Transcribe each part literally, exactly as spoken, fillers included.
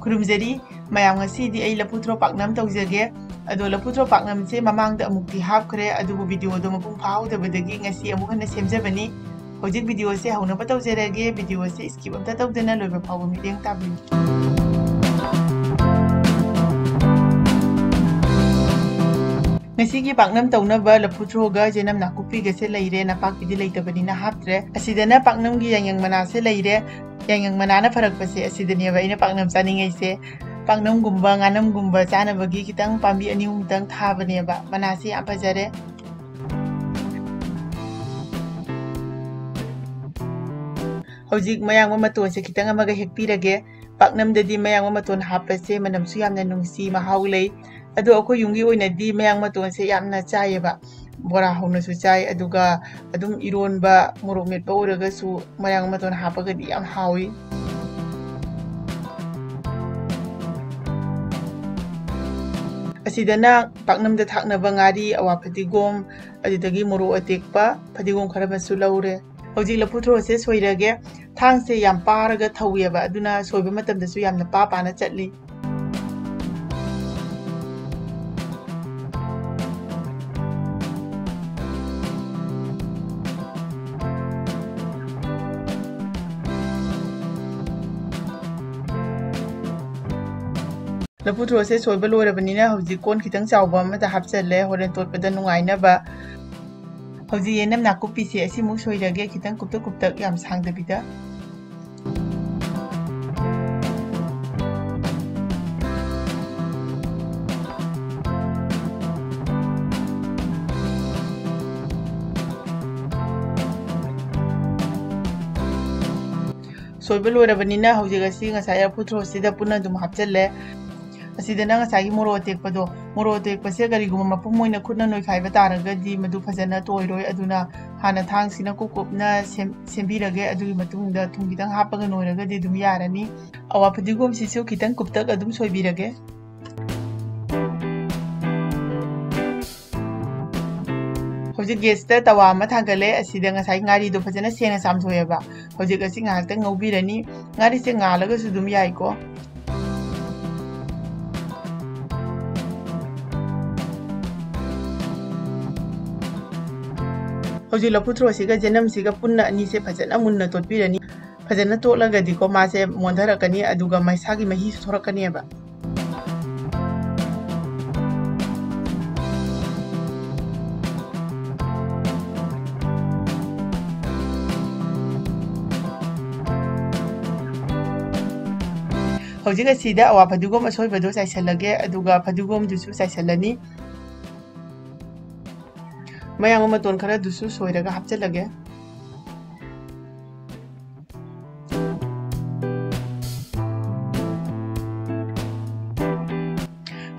ꯈꯨꯔꯨꯝꯖꯔꯤ ꯃꯌꯥꯝ, ꯉꯁꯤꯗꯤ ꯑꯩ ꯂꯐꯨ ꯊ꯭ꯔꯣ ꯄꯥꯛꯅꯝ ꯇꯧꯖꯒꯦ꯫ ꯑꯗꯣ ꯂꯐꯨ ꯊ꯭ꯔꯣ ꯄꯥꯛꯅꯝꯁꯦ ꯃꯃꯥꯡꯗ ꯑꯃꯨꯛꯇꯤ ꯍꯥꯞꯈ꯭ꯔꯦ, ꯑꯗꯨꯕꯨ video ꯗꯣ ꯃꯄꯨꯡ ꯐꯥꯍꯧꯗꯕꯗꯒꯤ ꯉꯁꯤ ꯑꯃꯨꯛ ꯍꯟꯅ ꯁꯦꯝꯖꯕꯅꯤ꯫ ꯍꯧꯖꯤꯛ video ꯁꯦ ꯍꯧꯅꯕ ꯇꯧꯖꯔꯒꯦ꯫ Video ꯁꯦ skip ꯑꯝꯇ ꯇꯧꯗꯅ ꯂꯣꯏꯕ ꯐꯥꯎꯕ ꯃꯤꯠꯌꯦꯡ ꯇꯥꯕꯤꯌꯨ꯫ ꯉꯁꯤꯒꯤ ꯄꯥꯛꯅꯝ ꯇꯧꯅꯕ ꯂꯐꯨ ꯊ꯭ꯔꯣꯒ ꯆꯦꯅꯝ ꯅꯥꯀꯨꯞꯄꯤꯒꯁꯦ ꯂꯩꯔꯦ, ꯅꯄꯥꯛꯄꯤꯗꯤ ꯂꯩꯇꯕꯅꯤꯅ ꯍꯥꯞꯇ꯭ꯔꯦ꯫ ꯑꯁꯤꯗꯅ ꯄꯥꯛꯅꯝꯒꯤ ꯌꯥꯏꯉꯪ ꯃꯅꯥꯁꯦ ꯂꯩꯔꯦ꯫ ꯌꯥꯏꯉꯪ ꯃꯅꯥꯅ ꯐꯔꯛꯄꯁꯦ ꯑꯁꯤꯗꯅꯦꯕ ꯑꯩꯅ ꯄꯥꯛꯅꯝ ꯆꯥꯅꯤꯡꯉꯩꯁꯦ꯫ ꯄꯥꯛꯅꯝꯒꯨꯝꯕ ꯉꯥꯅꯝꯒꯨꯝꯕ ꯆꯥꯅꯕꯒꯤ ꯈꯤꯇꯪ ꯄꯥꯝꯕꯤ ꯑꯅꯤ ꯑꯍꯨꯝꯇꯪ ꯊꯥꯕꯅꯦꯕ꯫ ꯃꯅꯥꯁꯦ ꯌꯥꯝ ꯐꯖꯔꯦ꯫ ꯍꯧꯖꯤꯛ ꯃꯌꯥꯡꯕ ꯃꯇꯣꯟꯁꯦ ꯈꯤꯇꯪ ꯑꯃꯒ ꯍꯦꯛꯄꯤꯔꯒꯦ꯫ ꯄꯥꯛꯅꯝꯗꯗꯤ ꯃꯌꯥꯡꯕ ꯃꯇꯣꯟ ꯍꯥꯞꯄꯁꯦ ꯃꯅꯝꯁꯨ ꯌꯥꯝꯅ ꯅꯨꯡꯁꯤ, ꯃꯍꯥꯎ ꯂꯩ꯫ ꯑꯗꯣ ꯑꯩꯈꯣꯏ ꯌꯨꯝꯒꯤ ꯑꯣꯏꯅꯗꯤ ꯃꯌꯥꯡ ꯃꯇꯣꯟꯁꯦ ꯌꯥꯝꯅ ꯆꯥꯏꯌꯦꯕ꯫ ꯕꯣꯔꯥ ꯍꯧꯅꯁꯨ ꯆꯥꯏ, ꯑꯗꯨꯒ ꯑꯗꯨꯝ ꯏꯔꯣꯟꯕ, ꯃꯣꯔꯣꯛ ꯃꯦꯠꯄ ꯑꯣꯏꯔꯒꯁꯨ ꯃꯌꯥꯡ ꯃꯇꯣꯟ ꯍꯥꯞꯄꯒꯗꯤ ꯌꯥꯝ ꯍꯥꯎꯏ꯫ ꯑꯁꯤꯗꯅ ꯄꯥꯛꯅꯝꯗ ꯊꯥꯛꯅꯕ ꯉꯥꯔꯤ, ꯑꯋꯥ ꯐꯗꯤꯒꯣꯝ, ꯑꯗꯨꯗꯒꯤ ꯃꯣꯔꯣꯛ ꯑꯇꯦꯛꯄ, ꯐꯗꯤꯒꯣꯝ ꯈꯔ ꯑꯃꯁꯨ ꯂꯧꯔꯦ꯫ ꯍꯧꯖꯤꯛ ꯂꯐꯨ ꯊ꯭ꯔꯣꯁꯦ ꯁꯣꯏꯔꯒꯦ꯫ ꯊꯥꯡꯁꯦ ꯌꯥꯝ ꯄꯥꯔꯒ ꯊꯧꯋꯦꯕ, ꯑꯗꯨꯅ ꯁꯣꯏꯕ ꯃꯇꯝꯗꯁꯨ ꯌꯥꯝꯅ ꯄꯥ ꯄꯥꯅ ꯆꯠꯂꯤ꯫ ꯂꯐꯨ ꯊ꯭ꯔꯣꯁꯦ ꯁꯣꯏꯕ ꯂꯣꯏꯔꯕꯅꯤꯅ ꯍꯧꯖꯤꯛ ꯀꯣꯟ ꯈꯤꯇꯪ ꯆꯥꯎꯕ ꯑꯃꯗ ꯍꯥꯞꯆꯜꯂꯦ, ꯍꯣꯔꯦꯟ ꯇꯣꯠꯄꯗ ꯅꯨꯡꯉꯥꯏꯅꯕ꯫ ꯍꯧꯖꯤꯛ ꯌꯦꯅꯝ ꯅꯥꯀꯨꯞꯄꯤꯁꯦ ꯑꯁꯤꯃꯨꯛ ꯁꯣꯏꯔꯒꯦ, ꯈꯤꯇꯪ ꯀꯨꯞꯇꯛ ꯀꯨꯞꯇꯛ, ꯌꯥꯝ ꯁꯥꯡꯗꯕꯤꯗ꯫ ꯁꯣꯏꯕ ꯂꯣꯏꯔꯕꯅꯤꯅ ꯍꯧꯖꯤꯛ ꯑꯁꯤ ꯉꯁꯥꯏ ꯂꯐꯨ ꯊ꯭ꯔꯣꯁꯤꯗ ꯄꯨꯟꯅ ꯑꯗꯨꯝ ꯍꯥꯞꯆꯜꯂꯦ꯫ ꯑꯁꯤꯗꯅ ꯉꯁꯥꯏꯒꯤ ꯃꯣꯔꯣꯛ ꯑꯇꯦꯛꯄꯗꯣ, ꯃꯣꯔꯣꯛ ꯑꯇꯦꯛꯄꯁꯦ ꯀꯔꯤꯒꯨꯝꯕ ꯃꯄꯨꯝ ꯑꯣꯏꯅ ꯈꯨꯠꯅ ꯅꯣꯏꯈꯥꯏꯕ ꯇꯥꯔꯒꯗꯤ ꯃꯗꯨ ꯐꯖꯅ ꯇꯣꯏꯔꯣꯏ, ꯑꯗꯨꯅ ꯍꯥꯟꯅ ꯊꯥꯡꯁꯤꯅ ꯀꯨꯞ ꯀꯨꯞꯅ ꯁꯦꯝ-, ꯁꯦꯝꯕꯤꯔꯒꯦ꯫ ꯑꯗꯨꯒꯤ ꯃꯇꯨꯡꯗ ꯊꯨꯝ ꯈꯤꯇꯪ ꯍꯥꯞꯄꯒ ꯅꯣꯏꯔꯒꯗꯤ ꯑꯗꯨꯝ ꯌꯥꯔꯅꯤ꯫ ꯑꯋꯥ ꯐꯗꯤꯒꯣꯝꯁꯤꯁꯨ ꯈꯤꯇꯪ ꯀꯨꯞꯇꯛ ꯑꯗꯨꯝ ꯁꯣꯏꯕꯤꯔꯒꯦ꯫ ꯍꯧꯖꯤꯛ gas ꯇ ꯇꯋꯥ ꯑꯃ ꯊꯥꯡꯒꯠꯂꯦ꯫ ꯑꯁꯤꯗ ꯉꯁꯥꯏ ꯉꯥꯔꯤꯗꯣ ꯐꯖꯅ ꯁꯦꯡꯅ ꯆꯥꯝꯊꯣꯛꯑꯦꯕ꯫ ꯍꯧꯖꯤꯛ ꯑꯁꯤ ꯉꯥꯏꯍꯥꯛꯇꯪ ꯉꯧꯕꯤꯔꯅꯤ꯫ ꯉꯥꯔꯤꯁꯦ ꯉꯥꯜꯂꯒꯁꯨ ꯑꯗꯨꯝ ꯌꯥꯏꯀꯣ꯫ ꯍꯧꯖꯤꯛ ꯂꯐꯨ ꯊ꯭ꯔꯣꯁꯤꯒ ꯌꯦꯅꯝꯁꯤꯒ ꯄꯨꯟꯅ ꯑꯅꯤꯁꯦ ꯐꯖꯅ ꯃꯨꯟꯅ ꯇꯣꯠꯄꯤꯔꯅꯤ꯫ ꯐꯖꯅ ꯇꯣꯠꯂꯒꯗꯤꯀꯣ, ꯃꯥꯁꯦ ꯃꯣꯟꯊꯔꯛꯀꯅꯤ, ꯑꯗꯨꯒ ꯃꯩꯁꯥꯒꯤ ꯃꯍꯤꯁꯨ ꯊꯣꯔꯛꯀꯅꯦꯕ꯫ ꯍꯧꯖꯤꯛ ꯑꯁꯤꯗ ꯑꯋꯥ ꯐꯗꯤꯒꯣꯝ ꯑꯁꯣꯏꯕꯗꯣ ꯆꯥꯏꯁꯤꯜꯂꯒꯦ, ꯑꯗꯨꯒ ꯐꯗꯤꯒꯣꯝꯗꯨꯁꯨ ꯆꯥꯏꯁꯤꯜꯂꯅꯤ꯫ ꯃꯌꯥꯡ ꯃꯇꯣꯟ ꯈꯔꯗꯨꯁꯨ ꯁꯣꯏꯔꯒ ꯍꯥꯞꯆꯤꯜꯂꯒꯦ꯫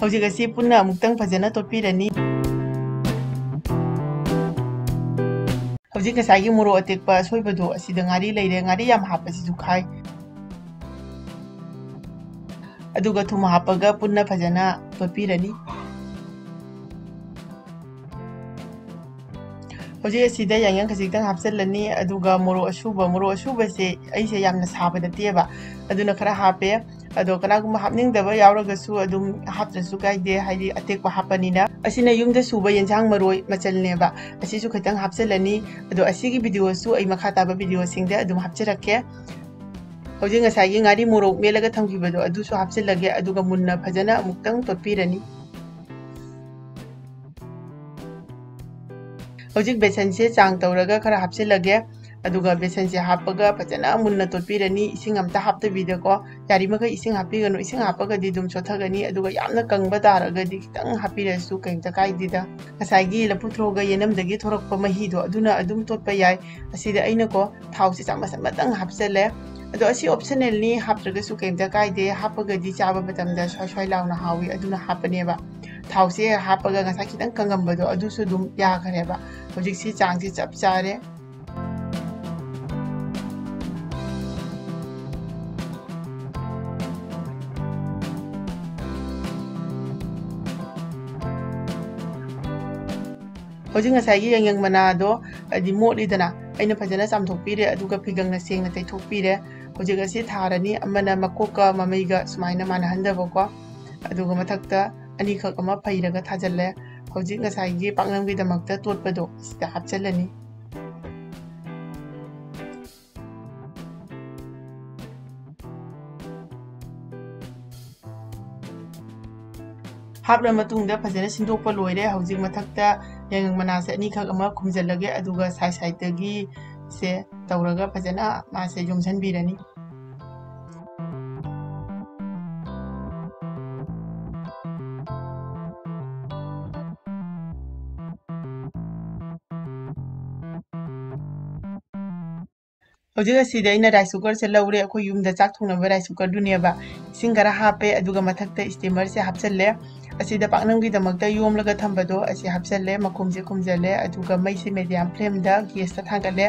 ꯍꯧꯖꯤꯛ ꯑꯁꯤ ꯄꯨꯟꯅ ꯑꯃꯨꯛꯇꯪ ꯐꯖꯅ ꯇꯣꯠꯄꯤꯔꯅꯤ꯫ ꯍꯧꯖꯤꯛ ꯉꯁꯥꯏꯒꯤ ꯃꯣꯔꯣꯛ ꯑꯇꯦꯛꯄ ꯑꯁꯣꯏꯕꯗꯣ ꯑꯁꯤꯗ ꯉꯥꯔꯤ ꯂꯩꯔꯦ, ꯉꯥꯔꯤ ꯌꯥꯝ ꯍꯥꯞꯄꯁꯤꯁꯨ ꯈꯥꯏ꯫ ꯑꯗꯨꯒ ꯊꯨꯝ ꯍꯥꯞꯄꯒ ꯄꯨꯟꯅ ꯐꯖꯅ ꯇꯣꯠꯄꯤꯔꯅꯤ꯫ ꯍꯧꯖꯤꯛ ꯑꯁꯤꯗ ꯌꯥꯏꯉꯪ ꯈꯖꯤꯛꯇꯪ ꯍꯥꯞꯆꯤꯜꯂꯅꯤ, ꯑꯗꯨꯒ ꯃꯣꯔꯣꯛ ꯑꯁꯨꯕ, ꯃꯣꯔꯣꯛ ꯑꯁꯨꯕꯁꯦ ꯑꯩꯁꯦ ꯌꯥꯝꯅ ꯁꯥꯕ ꯅꯠꯇꯦꯕ, ꯑꯗꯨꯅ ꯈꯔ ꯍꯥꯞꯄꯦ꯫ ꯑꯗꯣ ꯀꯅꯥꯒꯨꯝꯕ ꯍꯥꯞꯅꯤꯡꯗꯕ ꯌꯥꯎꯔꯒꯁꯨ ꯑꯗꯨꯝ ꯍꯥꯞꯇ꯭ꯔꯁꯨ ꯀꯥꯏꯗꯦ, ꯍꯥꯏꯗꯤ ꯑꯇꯦꯛꯄ ꯍꯥꯞꯄꯅꯤꯅ꯫ ꯑꯁꯤꯅ ꯌꯨꯝꯗ ꯁꯨꯕ ꯌꯦꯟꯁꯥꯡ ꯃꯔꯣꯏ ꯃꯆꯜꯅꯦꯕ, ꯑꯁꯤꯁꯨ ꯈꯤꯇꯪ ꯍꯥꯞꯆꯤꯜꯂꯅꯤ꯫ ꯑꯗꯣ ꯑꯁꯤꯒꯤ ꯚꯤꯗꯤꯑꯣꯁꯨ ꯑꯩ ꯃꯈꯥ ꯇꯥꯕ ꯚꯤꯗꯤꯑꯣꯁꯤꯡꯗ ꯑꯗꯨꯝ ꯍꯥꯞꯆꯔꯛꯀꯦ꯫ ꯍꯧꯖꯤꯛ ꯉꯁꯥꯏꯒꯤ ꯉꯥꯔꯤ ꯃꯣꯔꯣꯛ ꯃꯦꯠꯂꯒ ꯊꯝꯈꯤꯕꯗꯣ ꯑꯗꯨꯁꯨ ꯍꯥꯞꯆꯤꯜꯂꯒꯦ, ꯑꯗꯨꯒ ꯃꯨꯟꯅ ꯐꯖꯅ ꯑꯃꯨꯛꯇꯪ ꯇꯣꯠꯄꯤꯔꯅꯤ꯫ ꯍꯧꯖꯤꯛ ꯕꯦꯁꯟꯁꯦ ꯆꯥꯡ ꯇꯧꯔꯒ ꯈꯔ ꯍꯥꯞꯆꯤꯜꯂꯒꯦ, ꯑꯗꯨꯒ ꯕꯦꯁꯟꯁꯦ ꯍꯥꯞꯄꯒ ꯐꯖꯅ ꯃꯨꯟꯅ ꯇꯣꯠꯄꯤꯔꯅꯤ, ꯏꯁꯤꯡ ꯑꯝꯇ ꯍꯥꯞꯇꯕꯤꯗꯀꯣ꯫ ꯌꯥꯔꯤꯃꯈꯩ ꯏꯁꯤꯡ ꯍꯥꯞꯄꯤꯒꯅꯨ, ꯏꯁꯤꯡ ꯍꯥꯞꯄꯒꯗꯤ ꯑꯗꯨꯝ ꯆꯣꯠꯊꯒꯅꯤ, ꯑꯗꯨꯒ ꯌꯥꯝꯅ ꯀꯪꯕ ꯇꯥꯔꯒꯗꯤ ꯈꯤꯇꯪ ꯍꯥꯞꯄꯤꯔꯁꯨ ꯀꯩꯝꯇ ꯀꯥꯏꯗꯦꯗ꯫ ꯉꯁꯥꯏꯒꯤ ꯂꯐꯨ ꯊ꯭ꯔꯣꯒ ꯌꯦꯅꯝꯗꯒꯤ ꯊꯣꯔꯛꯄ ꯃꯍꯤꯗꯣ ꯑꯗꯨꯅ ꯑꯗꯨꯝ ꯇꯣꯠꯄ ꯌꯥꯏ꯫ ꯑꯁꯤꯗ ꯑꯩꯅꯀꯣ ꯊꯥꯎꯁꯦ ꯆꯥꯃꯁ ꯑꯃꯇꯪ ꯍꯥꯞꯆꯜꯂꯦ꯫ ꯑꯗꯣ ꯑꯁꯤ ꯑꯣꯞꯁꯅꯦꯜꯅꯤ, ꯍꯥꯞꯇ꯭ꯔꯒꯁꯨ ꯀꯩꯝꯇ ꯀꯥꯏꯗꯦ, ꯍꯥꯞꯄꯒꯗꯤ ꯆꯥꯕ ꯃꯇꯝꯗ ꯁ꯭ꯋꯥꯏ ꯁ꯭ꯋꯥꯏ ꯂꯥꯎꯅ ꯍꯥꯎꯏ, ꯑꯗꯨꯅ ꯍꯥꯞꯄꯅꯦꯕ꯫ ꯊꯥꯎꯁꯦ ꯍꯥꯞꯄꯒ ꯉꯁꯥꯏ ꯈꯤꯇꯪ ꯀꯪꯉꯝꯕꯗꯣ ꯑꯗꯨꯁꯨ ꯑꯗꯨꯝ ꯌꯥꯈ꯭ꯔꯦꯕ꯫ ꯍꯧꯖꯤꯛꯁꯤ ꯆꯥꯡꯁꯤ ꯆꯞ ꯆꯥꯔꯦ꯫ ꯍꯧꯖꯤꯛ ꯉꯁꯥꯏꯒꯤ ꯌꯥꯏꯉꯪ ꯃꯅꯥꯗꯣ ꯍꯥꯏꯗꯤ ꯃꯣꯠꯂꯤꯗꯅ, ꯑꯩꯅ ꯐꯖꯅ ꯆꯥꯝꯊꯣꯛꯄꯤꯔꯦ, ꯑꯗꯨꯒ ꯐꯤꯒꯪꯅ ꯁꯦꯡꯅ ꯇꯩꯊꯣꯛꯄꯤꯔꯦ꯫ ꯍꯧꯖꯤꯛ ꯑꯁꯤ ꯊꯥꯔꯅꯤ, ꯑꯃꯅ ꯃꯀꯣꯛꯀ ꯃꯃꯩꯒ ꯁꯨꯃꯥꯏꯅ ꯃꯥꯟꯅꯍꯟꯗꯕꯀꯣ, ꯑꯗꯨꯒ ꯃꯊꯛꯇ ꯑꯅꯤꯈꯛ ꯑꯃ ꯐꯩꯔꯒ ꯊꯥꯖꯤꯜꯂꯦ꯫ ꯍꯧꯖꯤꯛ ꯉꯁꯥꯏꯒꯤ ꯄꯥꯛꯅꯝꯒꯤꯗꯃꯛꯇ ꯇꯣꯠꯄꯗꯣ ꯁꯤꯗ ꯍꯥꯞꯆꯤꯜꯂꯅꯤ꯫ ꯍꯥꯞꯂ ꯃꯇꯨꯡꯗ ꯐꯖꯅ ꯁꯤꯟꯗꯣꯛꯄ ꯂꯣꯏꯔꯦ꯫ ꯍꯧꯖꯤꯛ ꯃꯊꯛꯇ ꯌꯥꯏꯉꯪ ꯃꯅꯥꯁꯦ ꯑꯅꯤꯈꯛ ꯑꯃ ꯈꯨꯝꯖꯤꯜꯂꯒꯦ, ꯑꯗꯨꯒ side sideꯇꯒꯤ ꯁꯦ ꯇꯧꯔꯒ ꯐꯖꯅ ꯃꯥꯁꯦ ꯌꯣꯝꯁꯤꯟꯕꯤꯔꯅꯤ꯫ ꯍꯧꯖꯤꯛ ꯑꯁꯤꯗ ꯑꯩꯅ rice cookerꯁꯦ ꯂꯧꯔꯦ, ꯑꯩꯈꯣꯏ ꯌꯨꯝꯗ ꯆꯥꯛ ꯊꯣꯡꯅꯕ rice cookerꯗꯨꯅꯦꯕ꯫ ꯏꯁꯤꯡ ꯈꯔ ꯍꯥꯞꯄꯦ, ꯑꯗꯨꯒ ꯃꯊꯛꯇ steamerꯁꯦ ꯍꯥꯞꯆꯜꯂꯦ꯫ ꯑꯁꯤꯗ ꯄꯥꯛꯅꯝꯒꯤꯗꯃꯛꯇ ꯌꯣꯝꯂꯒ ꯊꯝꯕꯗꯣ ꯑꯁꯤ ꯍꯥꯞꯆꯜꯂꯦ, ꯃꯈꯨꯝꯁꯦ ꯈꯨꯝꯖꯜꯂꯦ, ꯑꯗꯨꯒ ꯃꯩꯁꯦ medium flameꯗ gasꯇ ꯊꯥꯡꯒꯠꯂꯦ꯫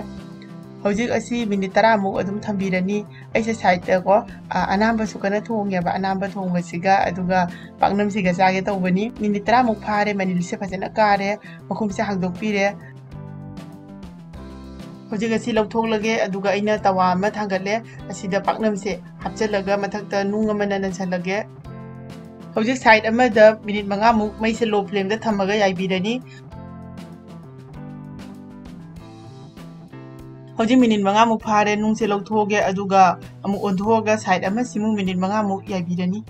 ꯍꯧꯖꯤꯛ ꯑꯁꯤ minute ꯇꯔꯥꯃꯨꯛ ꯑꯗꯨꯝ ꯊꯝꯕꯤꯔꯅꯤ꯫ ꯑꯩꯁꯦ sideꯇꯀꯣ, ꯑ, ꯑꯅꯥꯝꯕꯁꯨ ꯀꯟꯅ ꯊꯣꯡꯉꯦꯕ, ꯑꯅꯥꯝꯕ ꯊꯣꯡꯕꯁꯤꯒ ꯑꯗꯨꯒ ꯄꯥꯛꯅꯝꯁꯤꯒ ꯆꯥꯒꯦ ꯇꯧꯕꯅꯤ꯫ Minute ꯇꯔꯥꯃꯨꯛ ꯐꯥꯔꯦ, ꯃꯅꯤꯜꯁꯦ ꯐꯖꯅ ꯀꯥꯔꯦ, ꯃꯈꯨꯝꯁꯦ ꯍꯥꯡꯗꯣꯛꯄꯤꯔꯦ꯫ ꯍꯧꯖꯤꯛ ꯑꯁꯤ ꯂꯧꯊꯣꯛꯂꯒꯦ, ꯑꯗꯨꯒ ꯑꯩꯅ ꯇꯋꯥ ꯑꯃ ꯊꯥꯡꯒꯠꯂꯦ꯫ ꯑꯁꯤꯗ ꯄꯥꯛꯅꯝꯁꯦ ꯍꯥꯞꯆꯤꯜꯂꯒ ꯃꯊꯛꯇ ꯅꯨꯡ ꯑꯃꯅ ꯅꯟꯁꯜꯂꯒꯦ꯫ ꯍꯧꯖꯤꯛ side ꯑꯃꯗ minute ꯃꯉꯥꯃꯨꯛ ꯃꯩꯁꯦ low flameꯗ ꯊꯝꯃꯒ ꯌꯥꯏꯕꯤꯔꯅꯤ꯫ ꯍꯧꯖꯤꯛ minute ꯃꯉꯥꯃꯨꯛ ꯐꯥꯔꯦ, ꯅꯨꯡꯁꯦ ꯂꯧꯊꯣꯛꯑꯒꯦ, ꯑꯗꯨꯒ ꯑꯃꯨꯛ ꯑꯣꯟꯊꯣꯛꯑꯒ side ꯑꯃꯁꯤꯃꯨꯛ minute ꯃꯉꯥꯃꯨꯛ ꯌꯥꯏꯕꯤꯔꯅꯤ꯫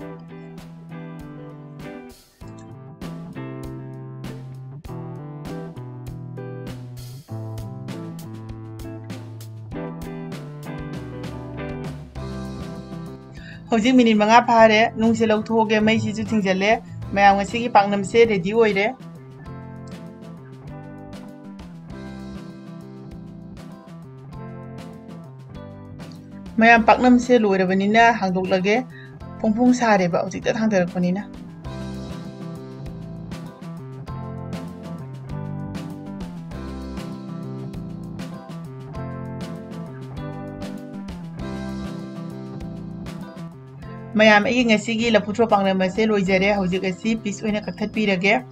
ꯍꯧꯖꯤꯛ minute ꯃꯉꯥ ꯐꯥꯔꯦ, ꯅꯨꯡꯁꯦ ꯂꯧꯊꯣꯛꯑꯒꯦ, ꯃꯩꯁꯤꯁꯨ ꯊꯤꯡꯖꯤꯜꯂꯦ꯫ ꯃꯌꯥꯝ, ꯉꯁꯤꯒꯤ ꯄꯥꯛꯅꯝꯁꯦ ready ꯑꯣꯏꯔꯦ꯫ ꯃꯌꯥꯝ, ꯄꯥꯛꯅꯝꯁꯦ ꯂꯣꯏꯔꯕꯅꯤꯅ ꯍꯥꯡꯗꯣꯛꯂꯒꯦ꯫ ꯐꯣꯡ ꯐꯣꯡ ꯁꯥꯔꯦꯕ ꯍꯧꯖꯤꯛꯇ ꯊꯥꯡꯗꯔꯛꯄꯅꯤꯅ꯫ ꯃꯌꯥꯝ, ꯑꯩꯒꯤ ꯉꯁꯤꯒꯤ ꯂꯐꯨ ꯊ꯭ꯔꯣ ꯄꯥꯛꯅꯝ ꯑꯁꯦ ꯂꯣꯏꯖꯔꯦ꯫ ꯍꯧꯖꯤꯛ ꯑꯁꯤ piece ꯑꯣꯏꯅ ꯀꯛꯊꯠꯄꯤꯔꯒꯦ꯫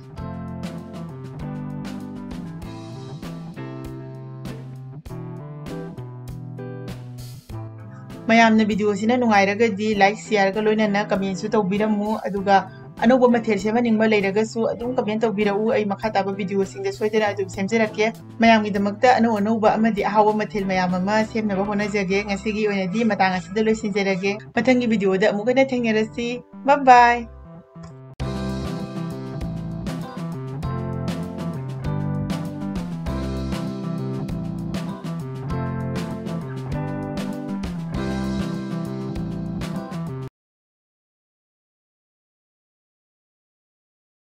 ꯃꯌꯥꯝꯅ video ꯁꯤꯅ ꯅꯨꯡꯉꯥꯏꯔꯒꯗꯤ like, share ꯒ ꯂꯣꯏꯅꯅ comment ꯁꯨ ꯇꯧꯕꯤꯔꯝꯃꯨ꯫ ꯑꯗꯨꯒ ꯑꯅꯧꯕ ꯃꯊꯦꯜ ꯁꯦꯝꯍꯟꯅꯤꯡꯕ ꯂꯩꯔꯒꯁꯨ ꯑꯗꯨꯝ comment ꯇꯧꯕꯤꯔꯛꯎ꯫ ꯑꯩ ꯃꯈꯥ ꯇꯥꯕ video ꯁꯤꯡꯗ ꯁꯣꯏꯗꯅ ꯑꯗꯨꯝ ꯁꯦꯝꯖꯔꯛꯀꯦ꯫ ꯃꯌꯥꯝꯒꯤꯗꯃꯛꯇ ꯑꯅꯧ ꯑꯅꯧꯕ ꯑꯃꯗꯤ ꯑꯍꯥꯎꯕ ꯃꯊꯦꯜ ꯃꯌꯥꯝ ꯑꯃ ꯁꯦꯝꯅꯕ ꯍꯣꯠꯅꯖꯒꯦ꯫ ꯉꯁꯤꯒꯤ ꯑꯣꯏꯅꯗꯤ ꯃꯇꯥꯡ ꯑꯁꯤꯗ ꯂꯣꯏꯁꯤꯟꯖꯔꯒꯦ꯫ ꯃꯊꯪꯒꯤ video ꯗ ꯑꯃꯨꯛ ꯍꯟꯅ ꯊꯦꯡꯅꯔꯁꯤ꯫ Bye bye꯫